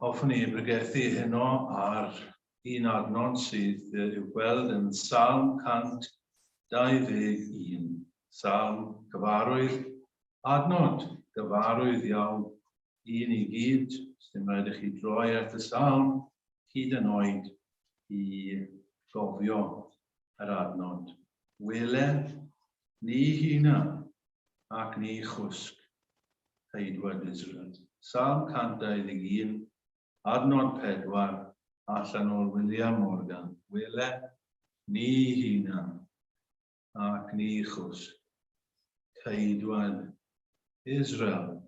Hoffwn i bregethu heno ar un adnod sydd i'w gweld yn Salm 121. Salm cyfarwydd, adnod gyfarwydd iawn i ni gyd. Sdim rhaid i chi droi at y salm hyd yn oed i gofio yr adnod. Wele, ni huna ac ni chwsg Ceidwad Israel. Salm 121, adnod 4, allan o'r William Morgan. Wele, ni hunan, ac ni chwsg, Ceidwad Israel.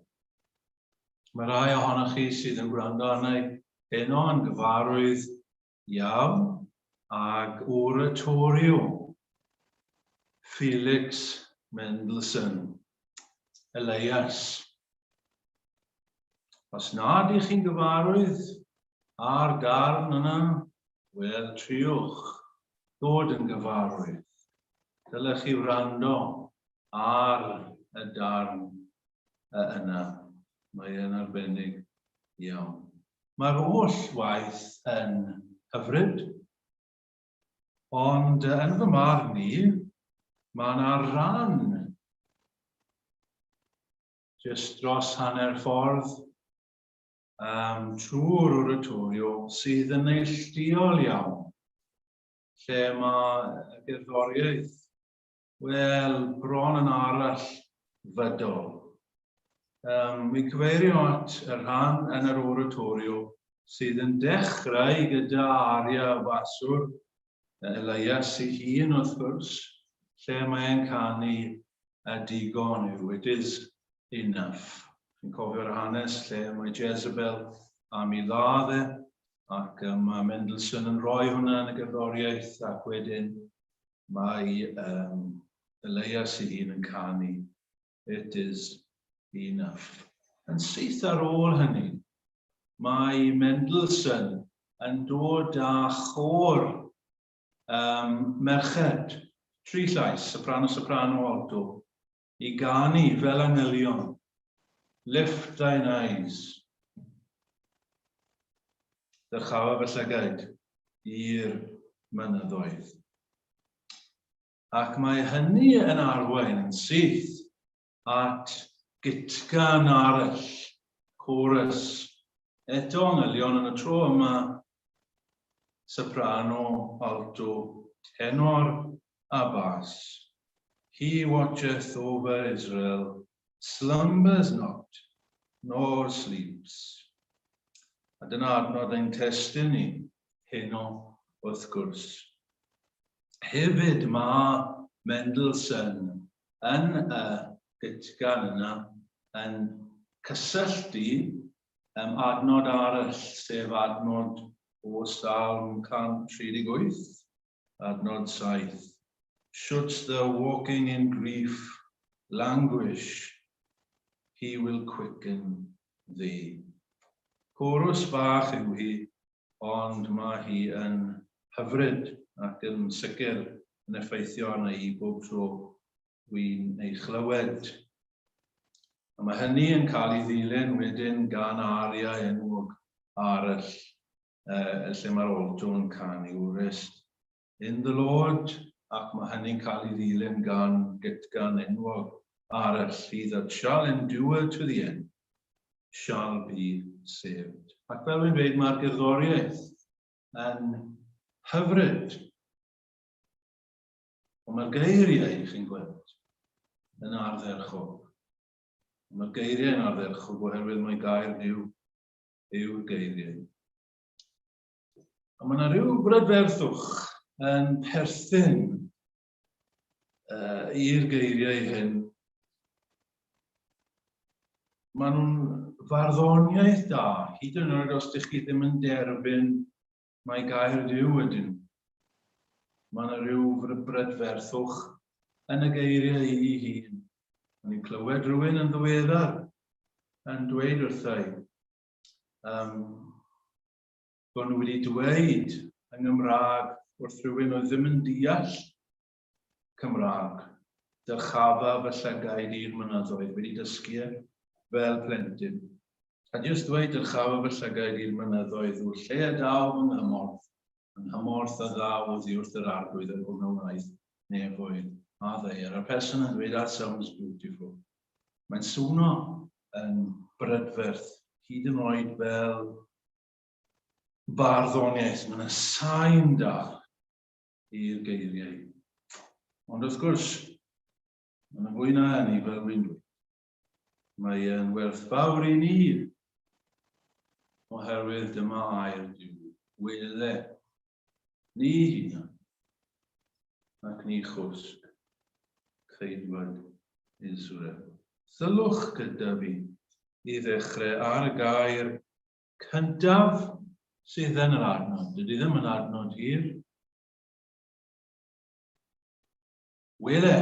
Mae rhai ohonoch chi sydd yn gwrando arna i heno yn gyfarwydd iawn ag oratorio Felix Mendelssohn, Elias. Os nad ych chi'n gyfarwydd â'r darn yna, wel, triwch ddod yn gyfarwydd. Dylech chi wrando ar y darn yna. Mae e'n arbennig iawn. Mae'r holl waith yn hyfryd, ond yn fy marn i, mae yna ran jyst dros hanner ffordd um, trwy'r oratorio sydd yn neilltuol iawn, lle mae y gerddoriaeth Wel, bron yn arall fydol. Um, Mi'n cyfeirio at y rhan yn yr oratorio sydd yn dechrau gyda aria y baswr, Elias ei hun wrth gwrs, lle mae'n canu y digon yw, it is enough. Chi'n cofio'r hanes lle mae Jezebel am i ladd e, ac mae Mendelssohn yn rhoi hwnna yn y gerddoriaeth, ac wedyn Mae um, Elias ei hun yn canu It is enough. Yn syth ar ôl hynny, mae Mendelssohn yn dod â chôr um, merched, tri llais, soprano, soprano, alto, i ganu fel angylion. Lift thine eyes. Dyrchafa fy llygaid i'r mynyddoedd. Ac mae hynny yn arwain yn syth at gytgan arall, chorus, eto angylion yn y tro yma, soprano, alto, tenor a bas. He watcheth over Israel, slumbers not, nor sleeps. A dyna adnod ein testun ni heno wrth gwrs. Hefyd mae Mendelssohn yn y gytgan yna yn cysylltu um, adnod arall, sef adnod o Salm 138, adnod 7. Shouldst thou walking in grief languish, he will quicken thee. Chorus bach yw hi, ond mae hi yn hyfryd ac yn sicr yn effeithio arna i bob tro wi'n ei chlywed. A mae hynny yn cael ei ddilyn wedyn gan aria enwog arall uh, lle mae'r alto yn canu Rest in the Lord, ac mae hynny'n cael ei ddilyn gan gytgan enwog arall, He that shall endure to the end shall be saved. Ac fel wy'n dweud, mae'r gerddoriaeth yn hyfryd. Ond mae'r geiriau, chi'n gweld, yn ardderchog. Mae'r geiriau yn ardderchog oherwydd mae gair Duw yw'r geiriau. A mae yna rhyw brydferthwch yn perthyn uh, i'r geiriau hyn. Maen nhw'n farddoniaeth da, hyd yn oed os ydych chi ddim yn derbyn mae gair Duw ydyn nhw. Mae yna rhyw brydferthwch yn y geiriau ei hun. O'n i'n clywed rhywun yn ddiweddar yn dweud wrtha i, um, bod nhw wedi dweud yng Nghymraeg wrth rhywun oedd ddim yn deall Cymraeg, dyrchafa fy llygaid i'r mynyddoedd, wedi dysgu e fel plentyn. A jyst dweud dyrchafaf fy llygaid i'r mynyddoedd o'r lle y daw fy nghymorth, fy nghymorth a ddaw oddi wrth yr Arglwydd yr hwn a wnaeth nefoedd a ddaear. A'r person yn dweud, that sounds beautiful. Mae'n swnio yn brydferth, hyd yn oed fel barddoniaeth. Mae yna sain da i'r geiriau. Ond wrth gwrs, mae yna fwy na hynny fel wy'n dweud. Mae e'n werthfawr i ni, oherwydd dyma air Duw. Wele, ni hunan, ac ni chwsg, ceidwad Israel. Sylwch gyda fi i ddechrau ar y gair cyntaf sydd yn yr adnod. Dydy ddim yn adnod hir. Wele,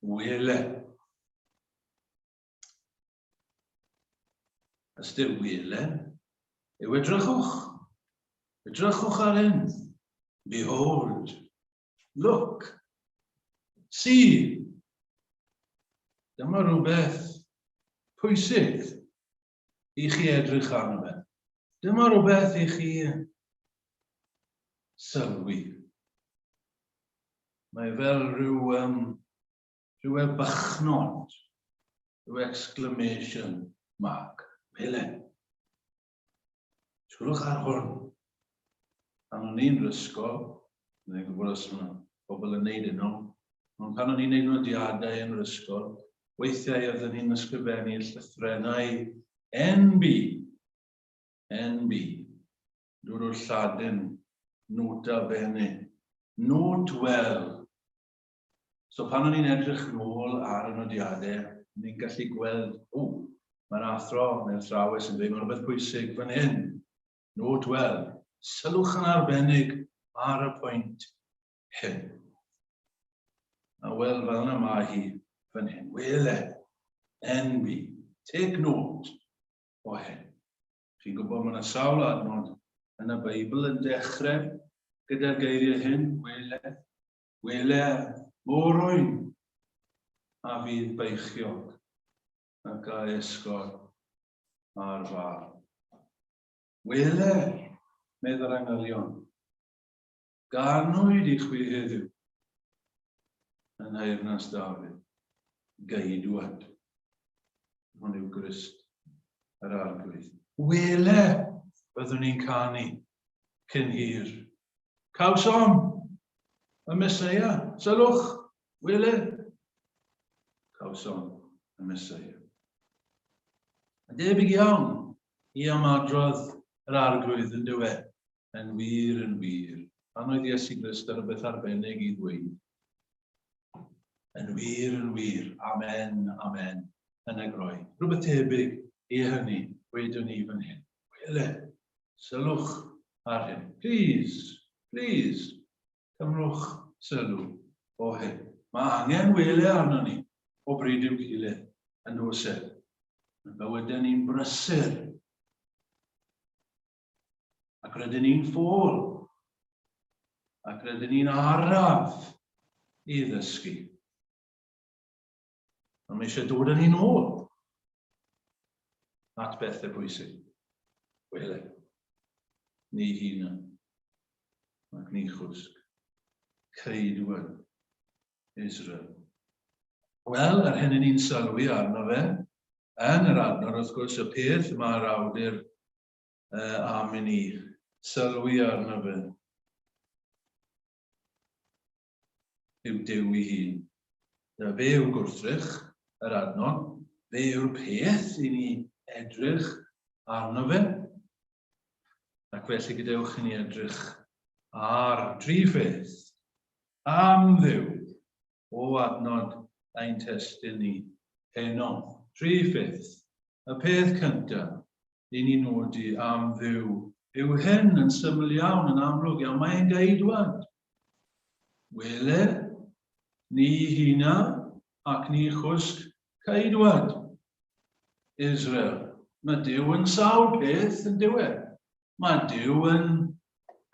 Wele. Ystyr wele yw edrychwch. Edrychwch ar hyn. Behold. Look. See. Dyma rhywbeth pwysig i chi edrych arno fe. Dyma rhywbeth i chi sylwi. Mae fel rhyw, um, rhyw ebychnod, rhyw exclamation mark. Wele. Sgwrwch ar hwn. Pan o'n i'n ysgol, dwi'n gwybod os mae pobl yn neud hyn ond pan o'n i'n neud nodiadau yn yr ysgol, weithiau oeddwn i'n ysgrifennu llythrennau NB, NB, dod o'r Lladin, nota bene, note well. So pan o'n i'n edrych nôl ar y nodiadau, o'n i'n gallu gweld, o, mae'r athro neu'r athrawes yn dweud mae rhywbeth pwysig fan hyn. Note well. Sylwch yn arbennig ar y pwynt hyn. A wel, fel yna mae hi fan hyn. Wele, NB, take note o hyn. Chi'n gwybod mae yna sawl adnod yn y Beibl yn dechrau gyda'r geiriau hyn, wele, Wele, morwyn a fydd beichiog ac a esgor ar far. Wele, medd yr angylion, ganwyd i chwi heddiw yn nheyrnas Dafydd, geidwad. Hwn yw Grist yr Arglwydd. Wele, byddwn ni'n canu cyn hir. Cawsom y Meseia. Sylwch, wele. Cawsom y Meseia. Yn debyg iawn i ymadrodd yr Arglwydd yn dywe, yn wir, yn wir. Pan oedd Iesu Grist ar rhywbeth arbennig i ddweud. Yn wir, yn wir, amen, amen, yn y groen. Rhywbeth tebyg i hynny, wedwn ni fan hyn. Wele, sylwch ar hyn. Please, please, cymrwch sylw o hyn. Mae angen wele arno ni o bryd i'w gilydd yn does e? Mae bywydau ni'n brysur. Ac rydyn ni'n ffôl. Ac rydyn ni'n araf i ddysgu. Ond mae eisiau dod â ni'n ôl at bethau pwysig. Wele, ni hunan, ac ni chwsg, ceidwad Israel. Wel, yr hyn ni'n sylwi arno fe, yn yr adnod, wrth gwrs, y peth mae'r awdur uh, am i ni sylwi arno fe, yw Duw ei hun. Fe yw gwrthrych yr adnod, fe yw'r peth i ni edrych arno fe. Ac felly gadewch i ni edrych ar dri pheth am Dduw o adnod ein testun ni heno. Dri pheth. Y peth cyntaf i ni nodi am Dduw yw hyn yn syml iawn, yn amlwg iawn, mae'n geidwad. Wele, ni huna ac ni chwsg ceidwad Israel. Mae Duw yn sawl peth yn dyw e. Mae Duw yn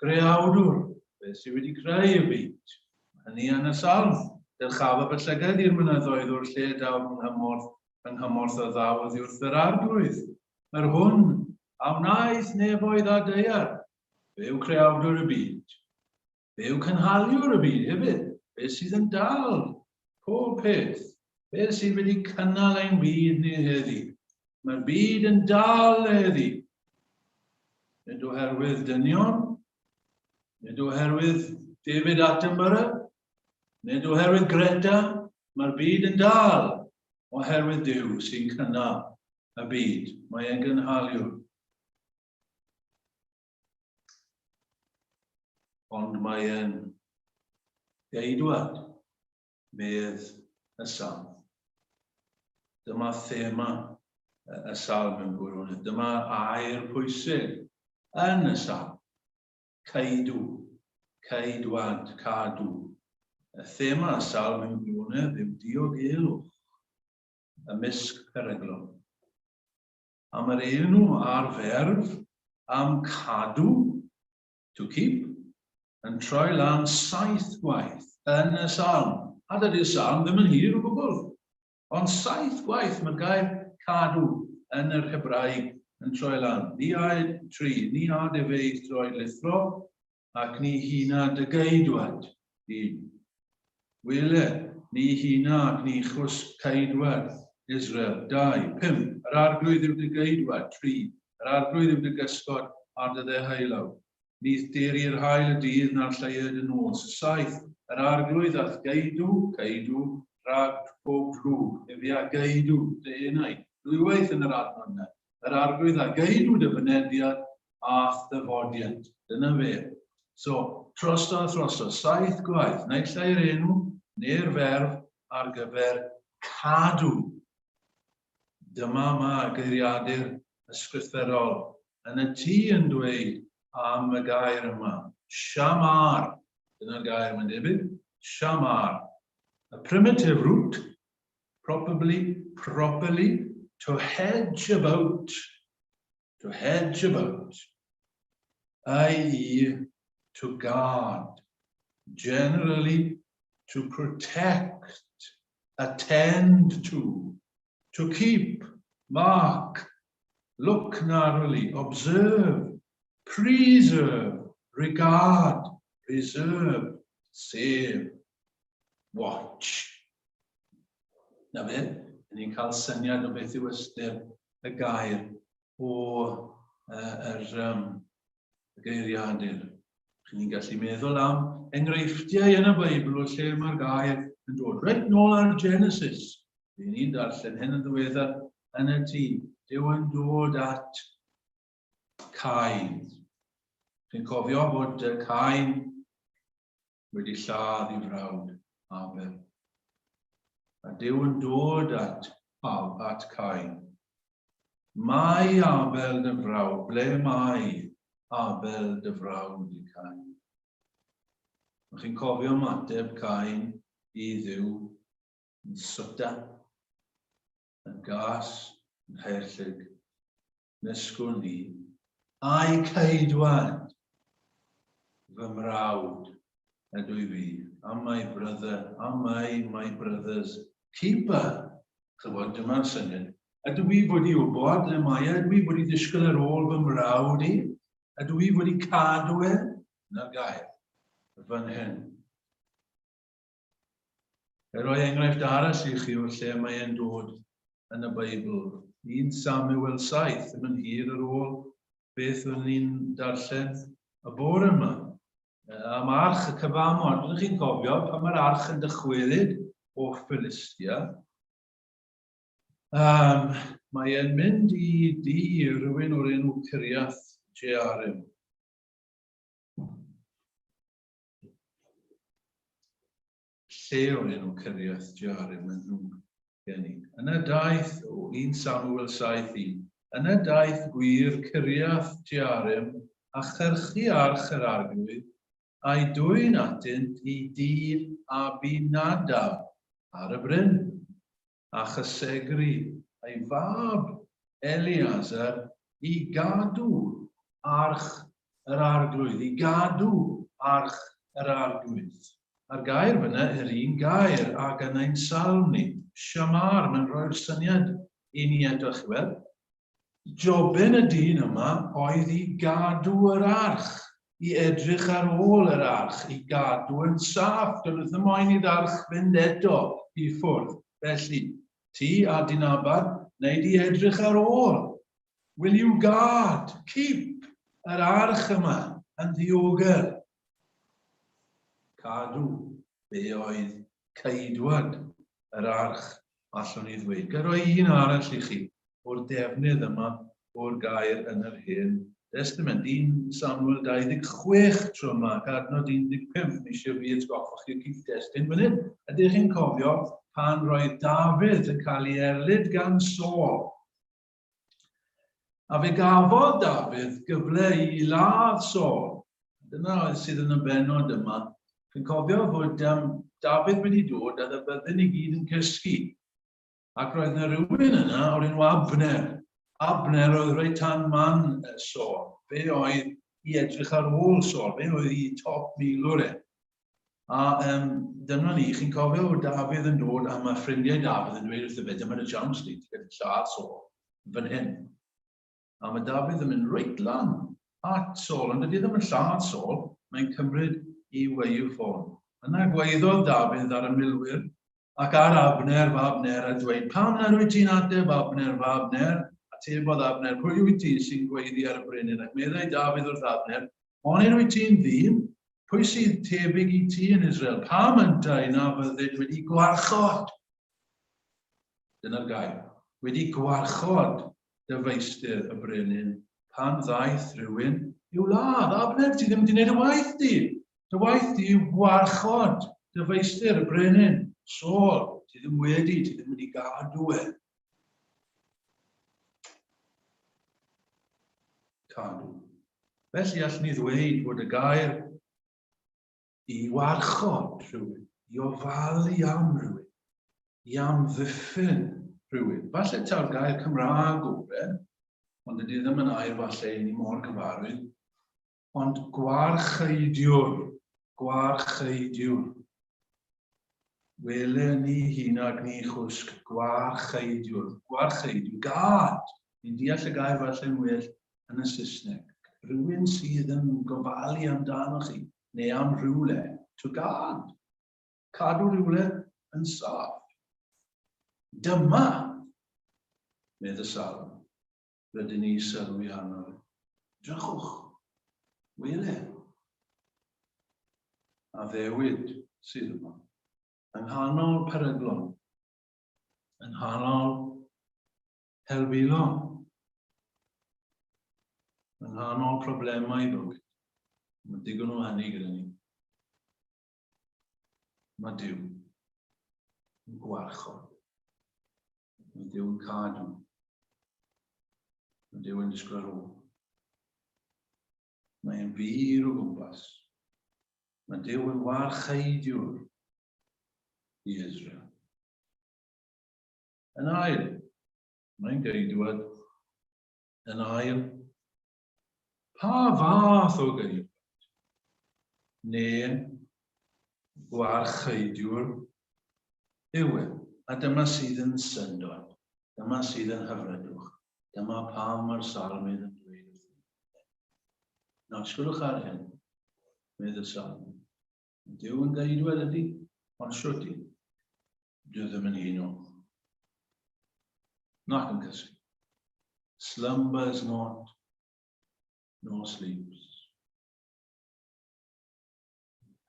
greawdwr, fe sydd wedi creu y byd. Mae hynny yn y salm. Dyrchafaf y llygad i'r mynyddoedd o'r lle daw fy nghymorth. Fy nghymorth a ddaw oddi wrth yr Arglwydd, yr hwn a wnaeth nefoedd a daear. Fe yw creawdwr y byd. Fe yw cynhaliwr y byd hefyd. Fe sydd yn dal pob peth. Fe sydd wedi cynnal ein byd ni heddi. Mae'r byd yn dal heddi. Nid oherwydd dynion, nid oherwydd David Attenborough, nid oherwydd Greta, mae'r byd yn dal oherwydd Duw sy'n cynnal y byd. Mae e'n gynhaliwr. Ond mae e'n geidwad, medd y salm. Dyma thema y salm mewn gwirionedd. Dyma air pwysig yn y salm. Ceidw, ceidwad, cadw. Y thema y salm mewn gwirionedd yw diogelwch ymysg peryglon. Am yr enw a'r ferf am cadw, to keep, yn troi lan saith gwaith yn y salm. A dydy'r salm ddim yn hir o gwbl. Ond saith gwaith mae'r gair cadw yn yr Hebraeg yn troi lan. Ni aed tri, ni ad efe i'th droed lithro, ac ni huna dy geidwad di. Wele, ni huna ac ni chwsg ceidwad Israel. 2, 5. Yr Arglwydd yw dy geidwad. 3. Yr Arglwydd yw dy gysgod a dy ddeheulaw. Ni'th deri yr haul y dydd na'r lleuad y nos. 7. Yr Arglwydd a'th geidw, ceidw, rhag pob drwg. Efe a geidw dy enaid. Dwywaith yn yr adnod yna. Yr Arglwydd a geidw dy fynediad a'th ddyfodiant. Dyna fe. So, trosto a throsto, saith gwaith, naill ai'r enw neu'r ferf ar gyfer cadw. Dyma mae geiriadur ysgrythurol yn y tŷ yn dweud am y gair yma. Shamar. Dyna'r gair mae'n debyg. Shamar. A primitive root, probably, properly, to hedge about to hedge about, i.e. to guard, generally to protect, attend to, to keep, mark, look narrowly, observe, preserve, regard, reserve, save, watch. Na fe, ni'n cael syniad o beth yw ystyr y gair o yr um, geiriadur. Chi'n ni'n gallu meddwl am enghreifftiau yn y Beibl o lle mae'r gair yn dod. Reit nôl ar Genesis. Ry'n ni'n darllen hyn yn ddiweddar yn y tŷ. Duw yn dod at Cain. Chi'n cofio bod Cain wedi lladd ei frawd Abel. A Duw yn dod at, at Cain. Mae Abel dy frawd, ble mae Abel dy frawd i Cain? Chi'n cofio ymateb Cain i Dduw yn swta, yn gas, yn haerllug. Nesgwn i, a'i ceidwad, fy mrawd, ydw i fi, am my brother, am I my brother's keeper. Chybod, dyma'r syniad. Ydw i fod i wybod le mae e? Ydw i fod i ddisgwyl ar ôl fy mrawd i? Ydw i fod i cadw e? Na'r gair, fan hyn. Fe roi enghraifft arall i chi o lle mae e'n dod yn y Beibl. 1 Samuel 7, ddim yn hir ar ôl beth o'n ni'n darllen y bore yma. Am arch y cyfamod, ydych chi'n cofio pan mae'r arch yn dychwelyd o Philistia, um, mae e'n mynd i dŷ rhywun o'r enw Ciriath Jearim. Lle o'r enw Ciriath Jearim yn ddrwg gen i. Yna daeth, o 1 Samuel 7, Yna daeth gwir Ciriath Jearim a chyrchu arch yr Arglwydd, a'i dwyn atynt i dŷ Abinadab ar y bryn. A chysegru ei fab Eleazar i gadw arch yr Arglwydd, i gadw arch yr Arglwydd. A'r gair fyna yr un gair ag yn ein salm ni. Shamar, mae'n rhoi'r syniad i ni eto, chi weld. Jobyn y dyn yma oedd i gadw yr arch, i edrych ar ôl yr arch, i gadw yn saff. Doedd ddim moyn i'r arch fynd eto i ffwrdd. Felly, ti a Dinabad, neu di edrych ar ôl. Will you guard, keep yr arch yma yn ddiogel? Cadw, be oedd ceidwad yr arch, allwn ni ddweud. Ga roi un arall i chi o'r defnydd yma o'r gair yn yr Hen Destament. 1 Samuel 26 tro yma, ac adnod 15, ni eisiau fi atgoffa chi'r cyd-destun fan hyn. Ydych chi'n cofio pan roedd Dafydd yn cael ei erlid gan Saul? A fe gafodd Dafydd gyfle i ladd Saul. Dyna oedd sydd yn y bennod yma. Chi'n cofio fod um, Dafydd wedi dod a y byddin i gyd yn cysgu. Ac roedd yna rhywun yna o'r enw Abner. Abner oedd reit tan man Saul. Fe oedd i edrych ar ôl Saul. Fe oedd i top milwr e. A um, dyna ni, chi'n cofio fod Dafydd yn dod a mae ffrindiau Dafydd yn dweud wrtho fe, dyma dy chance di, ti'n gallu lladd Saul fan hyn. A mae Dafydd yn mynd reit lan at Saul, ond dydy e ddim yn lladd Saul, mae'n cymryd i waywffon. Yna gwaeddodd Dafydd ar y milwyr ac ar Abner fab Ner a dweud, Pam nad wyt ti'n ateb Abner fab Ner? Atebodd Abner, Pwy wyt ti sy'n gweiddi ar y brenin? Ac meddai Dafydd wrth Abner, Onid wyt ti'n ddyn? Pwy sydd tebyg i ti yn Israel? Pam yntau na fyddid wedi gwarchod? Dyna'r gair. Wedi gwarchod dy feistr y brenin pan ddaeth rhywun i'w ladd. Abner, ti ddim wedi gwneud y waith di. Dy waith di yw gwarchod dy feistr y brenin. Saul, ti ddim wedi, ti ddim wedi gadw e. Cadw. Felly allwn ni ddweud bod y gair i warchod rhywun, i ofalu am rhywun, i amddiffyn rhywun. Falle taw'r gair Cymraeg gore, ond dydy ddim yn air falle i ni mor gyfarwydd. Ond gwarcheidiwr, gwarcheidiwr. Wele ni hun ag ni chwsg, gwarcheidiwr, gwarcheidiwr, gad! Ni'n deall y gair falle'n well yn y Saesneg. Rhywun sydd yn gofalu amdano chi, neu am rhywle, to guard. Cadw rhywle yn saff. Dyma, medd y salm, rydyn ni sylwi arno fe. Drychwch, wele. Addewid sydd yma. Yng nghanol peryglon, yng nghanol helbulon, yng nghanol problemau bywyd. Mae digon o hynny gyda ni. Mae Duw yn gwarchod. Mae Duw yn cadw. Mae Duw yn disgwyl ar ôl. Mae'n fur o gwmpas. Mae Duw yn warcheidiwr i Israel. Yn ail, mae'n geidwad. Yn ail, pa fath o geidwad? Neu gwarcheidiwr yw e? A dyma sydd yn syndod, dyma sydd yn hyfrydwch, dyma pam mae'r salmydd yn dweud wrthyn ni. Nawr, sgwrwch ar hyn, medd y salmydd. Duw yn geidwad ydy, ond shwt i? Dwi ddim yn un o. Nac yn cysgu. Slumbers not, nor sleeps.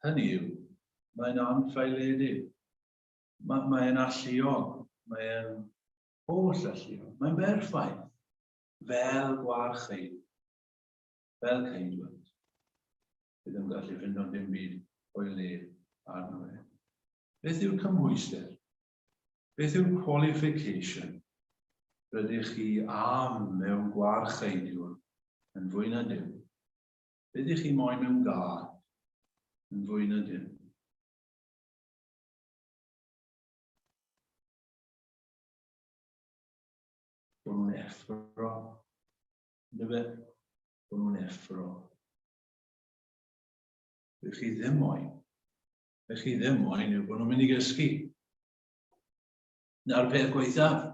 Hynny yw, mae'n anffaeledig. Mae'n mae alluog. Mae'n holl alluog. Mae'n berffaith. Fel gwarcheid. Fel ceidwad. Bydd yn gallu ffindo dim byd o'i le arno fe. Beth yw'r cymhwyster? Beth yw'r qualification rydych chi am mewn gwarcheidiwr yn fwy na dim? Beth ydych chi moyn mewn gad yn fwy na dim? Bod nhw'n effro. Ynddo fe? Bod nhw'n effro. Be chi ddim moyn. Be chi ddim moyn yw bod nhw'n mynd i gysgu. Na'r peth gwaethaf.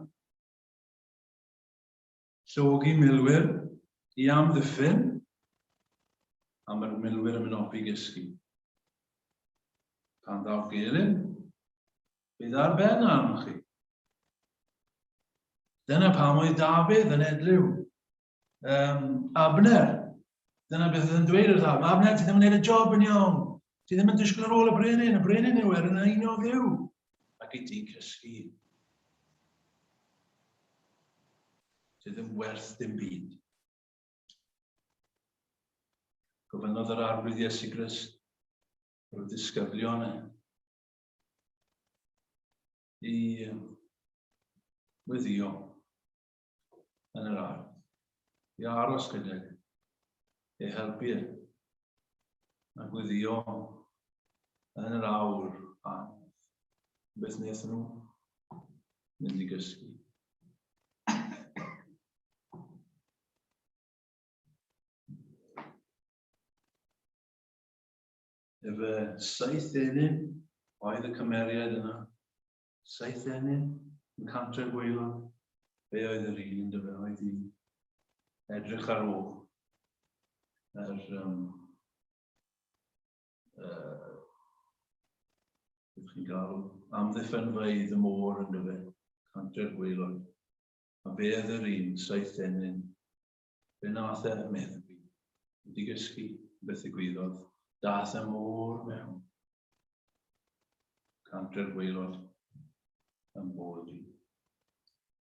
Llogi milwyr i amddiffyn, a mae'r milwyr yn mynd off i gysgu. Pan ddaw'r gelyn, bydd ar ben arnoch chi. Dyna pam oedd Dafydd yn edliw. Um, Abner, dyna beth oedd yn dweud wrth Abner, Abner, ti ddim yn gwneud y job yn iawn. Ti ddim yn disgwyl ar ôl y brenin, y brenin yw er yn un o ddiw. Ac i ti'n cysgu. Ti ddim werth dim byd. Gofynnodd yr Arglwydd Iesu Grist o'r disgyblion e i weddio yn yr ardd, i aros gydag e, helpu e, a gweddio yn yr awr anodd. Beth wnaethon nhw? Mynd i gysgu. Efe saith ennyn oedd y cymeriad yna. Saith ennyn yn Cantre'r Gwaelod. Fe oedd yr un yn dyfe, oedd i edrych ar ôl yr um, uh, beth chi'n galw, amddiffynfeydd y môr yn dyfe, Cantre'r Gwaelod. A fe oedd yr un, saith ennyn, Fe wnaeth e meddwi, wedi gysgu, beth ddigwyddodd, daeth y môr mewn. Cantre'r gwaelod yn bod i.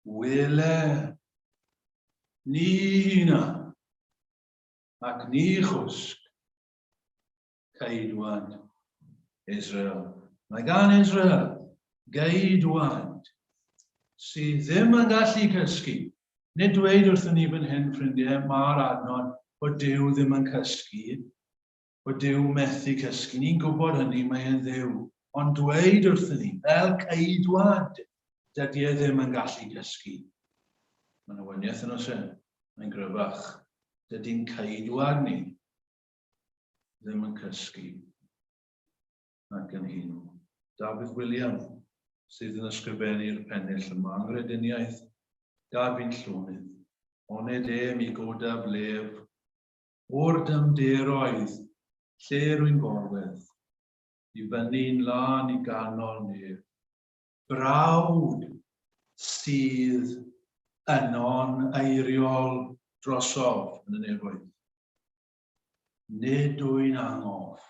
Wele, ni na, ac ni chwsg, ceidwad Israel. Mae gan Israel geidwad sydd ddim yn gallu cysgu. Nid dweud wrthyn ni fan hyn, ffrindiau, mae'r adnod bod Duw ddim yn cysgu, bod Duw methu cysgu. Ni'n gwybod hynny, mae e'n Dduw. Ond dweud wrthyn ni, fel ceidwad, dydy e ddim yn gallu cysgu. Mae'n waniaeth yn oes e? Mae'n gryfach. Dydy'n ceidwad ni ddim yn cysgu ac yn hŷn. Dafydd William sydd yn ysgrifennu'r pennill yma, Anghrediniaeth, gad fi'n llonydd, onid e mi godaf lef o'r dyfnderoedd lle rwy'n gorwedd, i fyny'n lân i ganol nef. Brawd sydd yno'n eiriol drosof yn y nefoedd. Nid wy'n angof,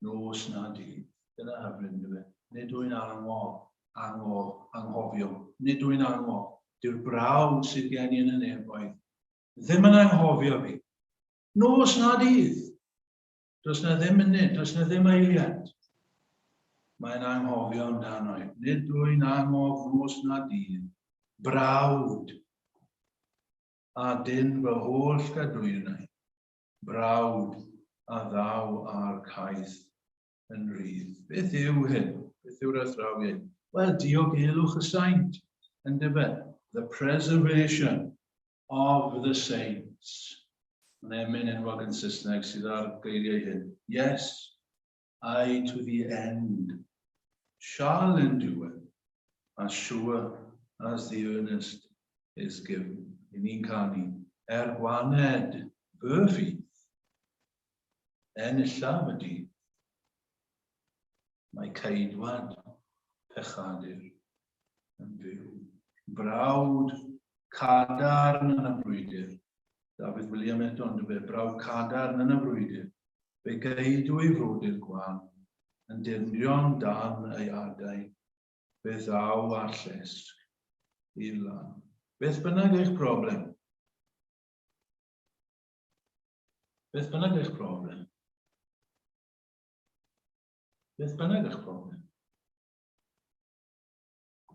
nos na dydd. Dyna hyfryd, ynddo fe? Nid wy'n angof, angof, anghofio. Nid wy'n angof. Dyw'r brawd sydd gen i yn y nefoedd ddim yn anghofio fi. Nos na dydd. Does na ddim munud, does na ddim eiliad. Mae'n anghofio amdano i. Nid wy'n angof nos na dydd. Brawd a dyn fy holl gadwynau, brawd a ddaw â'r caeth yn rhydd. Beth yw hyn? Beth yw'r athrawiaeth? Wel, diogelwch y saint, yndyfe? The preservation of the saints. Mae'n emyn enwog yn Saesneg sydd â'r geiriau hyn. Yes, I to the end shall endure, as sure as the earnest is given. I ni'n canu, er gwaned fy ffydd, enillaf y dydd. Mae ceidwad pechadur yn fyw. Brawd cadarn yn y frwydr. Dafydd William eto, ond fe, brawd cadarn yn y frwydr. Fe geidw ei frodyr gwan, yn dirnio'n dan ei adain, fe ddaw â'r llesg i'r lan. Beth bynnag eich broblem, beth bynnag eich broblem, beth bynnag eich broblem,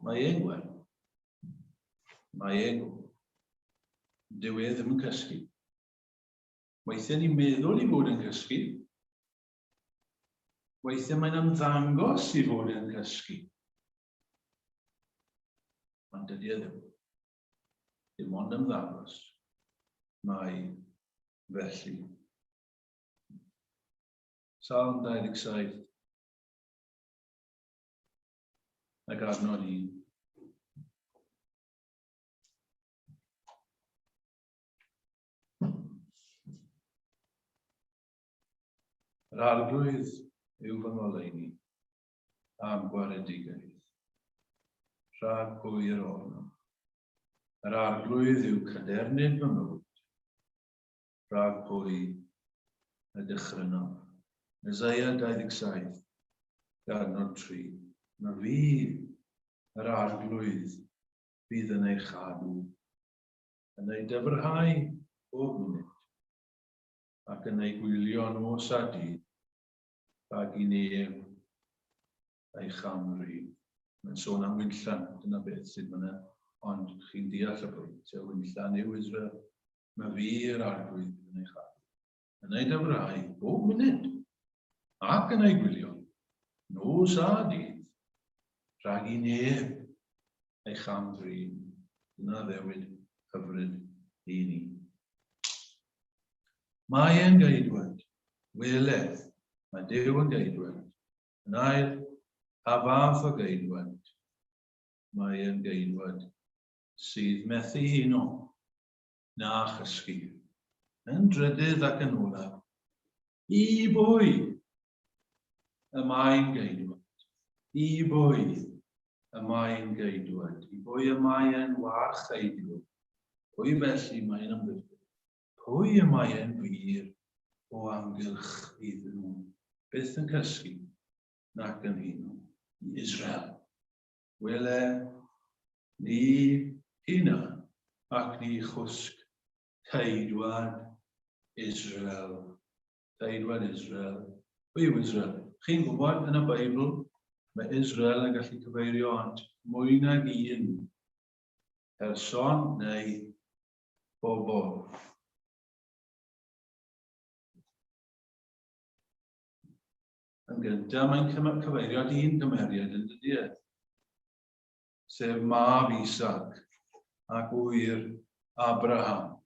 mae e'n gweld, mae e'n gwybod. Dyw e ddim yn cysgu. Weithiau ni'n meddwl i fod yn cysgu. Weithiau mae'n ymddangos i fod yn cysgu. Ond dydy e ddim. Dim ond ymddangos. Mae felly. Salm 27. Ac adnod 1. Yr Arglwydd yw fy ngoleuni a'm gwaredigaeth. Rhag pwy yr ofnaf? Yr Arglwydd yw cadernid fy mywyd. Rhag pwy y dychrynaf? Isaiah 27, adnod 3. Mae fi, yr Arglwydd, fydd yn ei chadw, yn ei dyfrhau bob munud, ac yn ei gwylio nos a dydd, rhag i neb ei cham-drin. Mae'n sôn am winllan, dyna beth sydd fyna, ond chi'n deall y pwynt, y winllan yw Israel. Mae fi, yr Arglwydd, yn ei chadw, yn ei dyfrhau bob munud, ac yn ei gwylio, nos a dydd, rhag i neb ei cham-drin. Dyna addewid hyfryd i ni. Mae e'n geidwad. Wele, mae Duw yn geidwad. Yn ail, pa fath o geidwad? Mae e'n geidwad sydd methu huno na chysgu. Yn drydydd ac yn olaf, i bwy y mae'n geidwad? I bwy y mae'n geidwad? I bwy y mae'n warcheidiwr? Pwy felly mae'n amddiffyn? Pwy y mae e'n wir o amgylch iddyn nhw, byth yn cysgu nac yn huno? I Israel. Wele, ni huna ac ni chwsg ceidwad Israel. Ceidwad Israel. Pwy yw Israel? Chi'n gwybod, yn y Beibl, mae Israel yn gallu cyfeirio at mwy nag un person neu bobl. Yn gyntaf, mae'n cyfeirio at un cymeriad yn dydy e, sef mab Isaac ac ŵyr Abraham,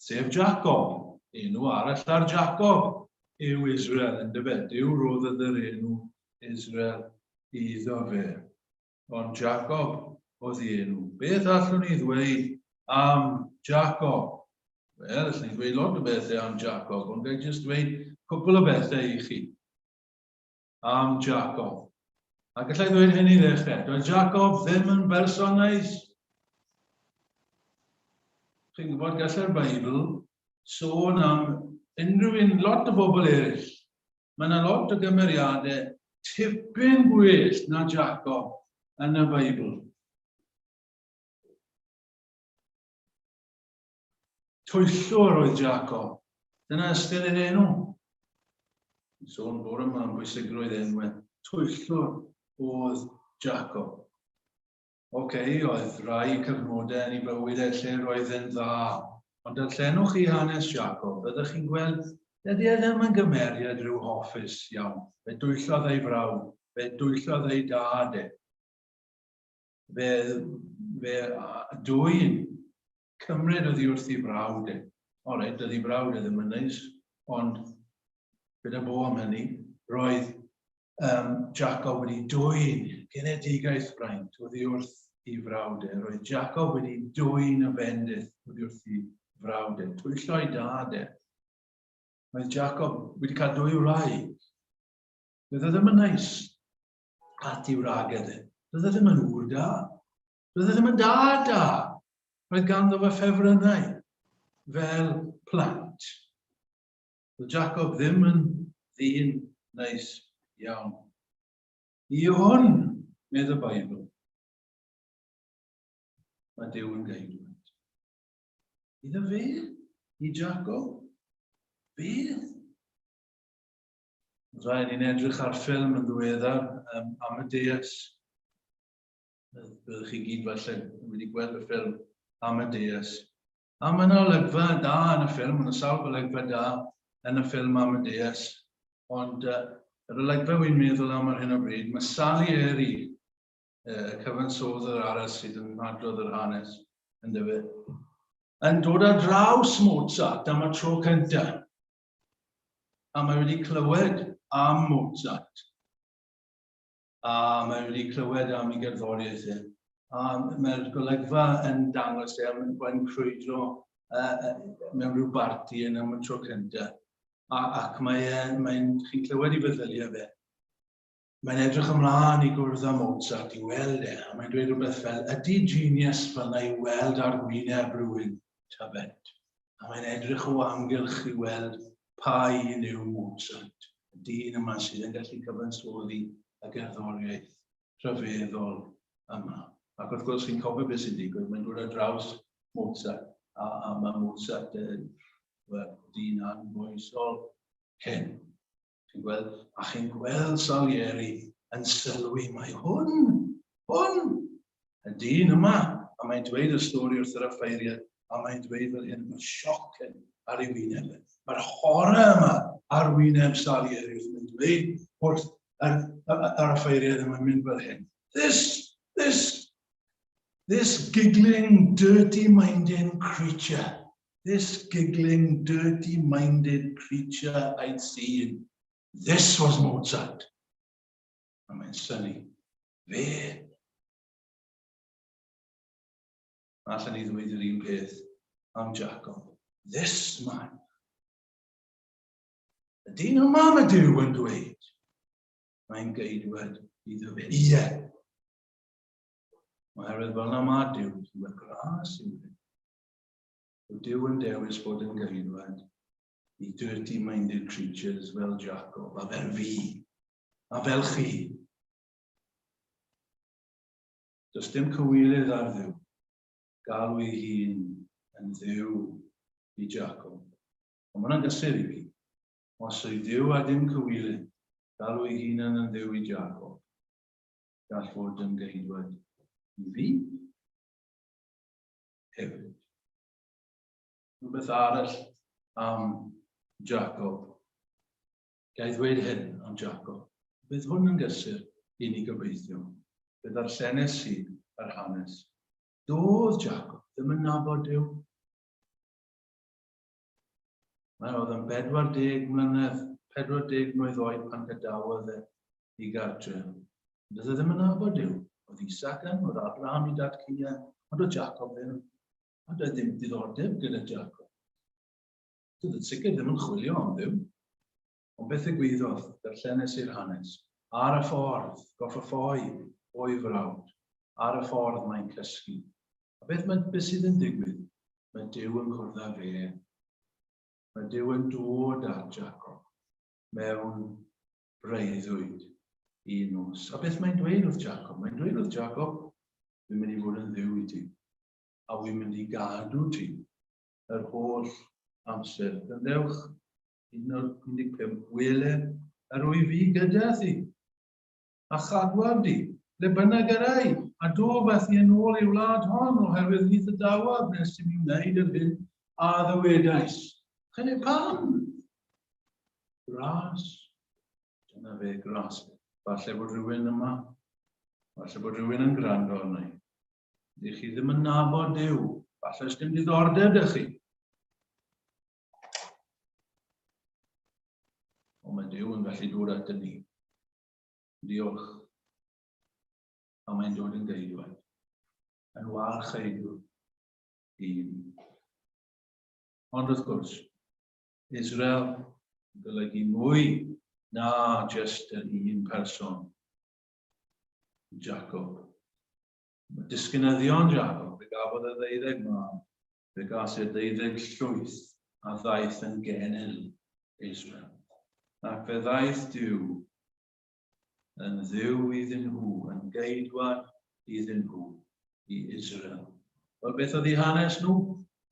sef Jacob. Enw arall ar Jacob yw Israel, yn dyfe? Duw roddodd yr enw Israel iddo fe. Ond Jacob oedd ei enw. Beth allwn ni ddweud am Jacob? Wel, allwn ni ddweud lot o bethau am Jacob, ond ga'i jyst dweud cwpl o bethau i chi am Jacob. A gallai ddweud hyn i ddechrau. Doedd Jacob ddim yn berson neis. Chi'n gwybod, gallai'r Beibl sôn am unrhyw un, lot o bobl eraill. Mae yna lot o gymeriadau tipyn gwell na Jacob yn y Beibl. Twyllwr oedd Jacob. Dyna ystyr ei enw. Sôn bore yma am bwysigrwydd enwau. Twyllwr oedd Jacob. Oce, okay, oedd rai cyfnodau yn ei bywyd e lle roedd e'n dda. Ond darllenwch chi hanes Jacob, byddwch chi'n gweld dydy e ddim yn gymeriad rhyw hoffus iawn. Fe dwyllodd ei frawd, fe dwyllodd ei dad e. Fe, fe dwyn cymryd oddi wrth ei frawd e. O reit, dydy frawd e ddim yn neis, ond gyda bo am hynny, roedd um, Jacob wedi dwyn genedigaeth fraint oddi wrth ei frawd e. Roedd Jacob wedi dwyn y fendith oddi wrth ei frawd e. Twyllo ei dad e. Roedd Jacob wedi cael dwy wraig. Doedd e ddim yn neis at ei wragedd e. Doedd e ddim yn ŵr da. Doedd e ddim yn dad da. Roedd ganddo fe ffefrynnau fel plant. Doedd Jacob ddim yn ddyn neis iawn. I hwn, medd y Beibl, mae Duw yn geidwad. Iddo fe? I Jacob? Beth? Rhaid ni'n edrych ar ffilm yn ddiweddar um, Amadeus. Byddwch chi gyd falle wedi gweld y ffilm Amadeus. A mae yna olygfa da yn y ffilm, mae yna sawl golygfa da yn y ffilm Amadeus, ond uh, yr olygfa wy'n meddwl am ar hyn o bryd, mae Salieri, y cyfansoddwr arall sydd yn adrodd yr hanes, yn dyfe, yn dod ar draws Mozart am y tro cyntaf. A mae wedi clywed am Mozart. A mae wedi clywed am ei gerddoriaeth e. A mae'r golygfa yn dangos e am yn crwydro mewn rhyw barti yn am y tro cyntaf. A, ac mae e, mae'n, chi'n clywed i feddyliau fe. Mae'n edrych ymlaen i gwrdd â Mozart i weld e, a mae'n dweud rhywbeth fel, ydy genius fel na i weld ar gwyneb rhywun, tybed? A mae'n edrych o amgylch i weld pa un yw Mozart, y dyn yma sydd yn gallu cyfansoddi y gerddoriaeth rhyfeddol yma. Ac wrth gwrs, chi'n cofio beth sy'n digwydd, mae'n dod ar draws Mozart, a, a mae Mozart yn well, dyn anfoesol hyn. Chi'n gweld? A chi'n gweld Salieri yn sylwi mai hwn, hwn, y dyn yma, a mae'n dweud y stori wrth yr offeiriad, a mae'n dweud fel hyn, mae'r sioc yn ar ei wyneb. E. Mae'r horror yma ar wyneb Salieri wrth mae'n dweud wrth yr, yr, yr offeiriad yma'n mynd fel hyn. This, this, this giggling, dirty-minded creature This giggling, dirty-minded creature I'd seen, this was Mozart. A mae'n synnu. Fe. Allan ni ddweud yr un peth am Jacob. This man. Y dyn yma mae Duw yn dweud. Mae'n geidwad iddo fe. Ie. Oherwydd fel yna mae Duw, Duw y gras yw e. Bod Duw yn dewis bod yn geidwad i dirty-minded creatures fel Jacob a fel fi a fel chi. Does dim cywilydd ar Dduw galw ei hun yn Dduw i Jacob. Ond mae hwnna'n gysur i fi. Os yw Duw a dim cywilydd galw ei hunan yn Dduw i Jacob, gall fod yn geidwad i fi. hefyd. Rhywbeth arall am Jacob. Ga i ddweud hyn am Jacob. Bydd hwn yn gysur i ni gobeithio. Fe ddarllenes i yr hanes. Doedd Jacob ddim yn nabod Duw. Mae oedd yn 40 mlynedd, 40 mlwydd oed pan gadawodd e i gartre. Doedd e ddim yn nabod Duw. Oedd Isaac yn, oedd Abraham i dad Cenia, ond oedd Jacob ddim. Ond doedd ddim diddordeb gyda Jacob. Doedd yn sicr ddim yn chwilio am Dduw. Ond beth ddigwyddodd, darllenes i'r hanes. Ar y ffordd, goffa ffoi o'i frawd. Ar y ffordd mae'n cysgu. A beth, mae, beth sydd yn digwydd? Mae Duw yn cwrdd â fe. Mae Duw yn dod at Jacob mewn breuddwyd un nos. A beth mae'n dweud wrth Jacob? Mae'n dweud wrth Jacob, dwi'n mynd i fod yn ddiw i ti, a wy'n mynd i gadw ti yr holl amser. Gyndewch, 15, wele, yr wyf fi gyda thi, a chadwaf di, ble bynnag yr ei, a dof â thi yn ôl i'r wlad hon, oherwydd ni ddydawaf nes i mi wneud yr hyn a ddywedais. Chynnig pam? Gras. Dyna fe, gras. Falle bod rhywun yma, falle bod rhywun yn gwrando arna i. Ydych chi ddim yn nabod Duw. Falle ys dim diddordeb ydych chi. Ond mae Duw yn gallu dod at ni. Diolch. A mae'n dod yn geidwad. Yn warcheidwad i ni. Ond wrth gwrs, Israel yn golygu mwy na jyst yr un person, Jacob. Mae disgynyddion Jacob, fe gafodd y ddeuddeg mab, fe gas e ddeuddeg llwyth a ddaeth yn genedl Israel. Ac fe ddaeth Duw yn Dduw iddyn nhw, yn geidwad iddyn nhw, i Israel. Wel, beth oedd eu hanes nhw?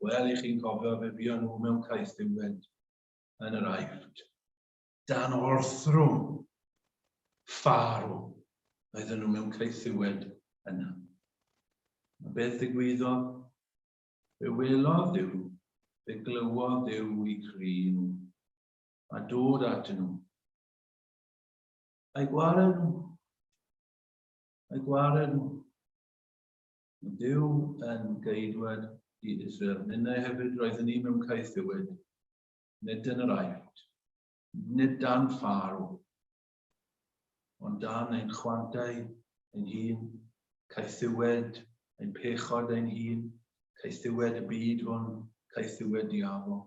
Wel, i chi'n cofio, fe fuon nhw mewn caethiwed yn yr Aifft. Dan orthrwm Pharaoh, oedden nhw mewn caethiwed yna. A beth ddigwyddodd? Fe welodd Duw, fe glywodd Duw i cri nhw, a dod atyn nhw. A'i gwared nhw. A'i gwared nhw. Mae Duw yn geidwad i Israel. Ninnau hefyd roeddwn ni mewn caethiwed, nid yn yr Aifft, nid dan Pharaoh. Ond dan ein chwantau ein hun, caethiwed ein pechod ein hun, caethiwed y byd hwn, caethiwed diafol.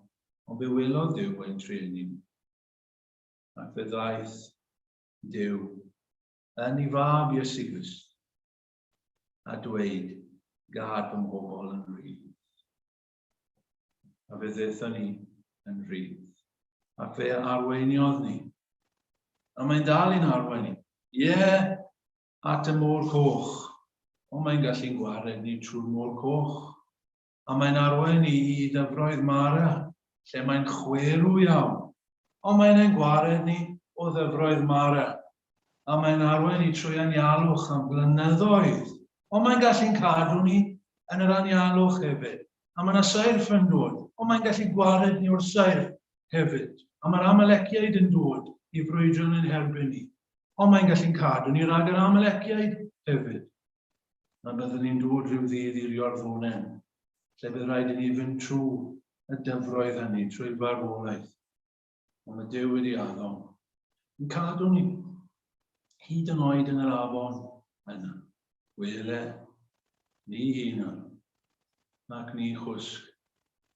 Ond fe welodd Dduw ein trueni ni. Ac fe ddaeth Duw yn ei fab Iesu Grist a dweud, gad fy mhobl yn rhydd. A fe ddaethon ni yn rhydd. Ac fe arweiniodd ni. A mae'n dal i'n arwain ni. Ie, yeah, at y môr coch. Ond mae'n gallu'n gwared ni trwy'r môr coch. A mae'n arwain ni i ddyfroedd Mara, lle mae'n chwerw iawn. Ond mae'n ein gwared ni o ddyfroedd Mara. A mae'n arwain ni trwy anialwch am flynyddoedd. Ond mae'n gallu'n cadw ni yn yr anialwch hefyd. A mae yna seirff yn dod, ond mae'n gallu gwared ni o'r seirff hefyd. A mae'r Amaleciaid yn dod i frwydro yn ein herbyn ni. Ond mae'n gallu'n cadw ni rhag yr Amaleciaid hefyd. A byddwn ni'n dod rhyw ddydd i'r Iorddonen, lle bydd rhaid i ni fynd trwy y dyfroedd hynny, trwy farwolaeth. Ond mae Duw wedi addo yn cadw ni, hyd yn oed yn yr afon yna. Wele, ni hunan, ac ni chwsg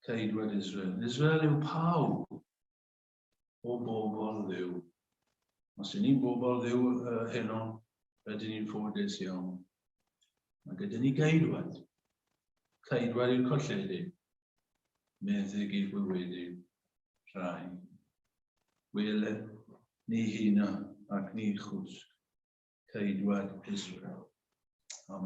ceidwad Israel. Israel yw pawb o bobl Dduw. Os y'n ni'n bobl Dduw heno, rydyn ni'n ffodus iawn. Mae gyda ni geidwad. Ceidwad i'r colledig, meddyg i'r gwywedig rhai. Wele, ni huna ac ni chwsg, ceidwad Israel.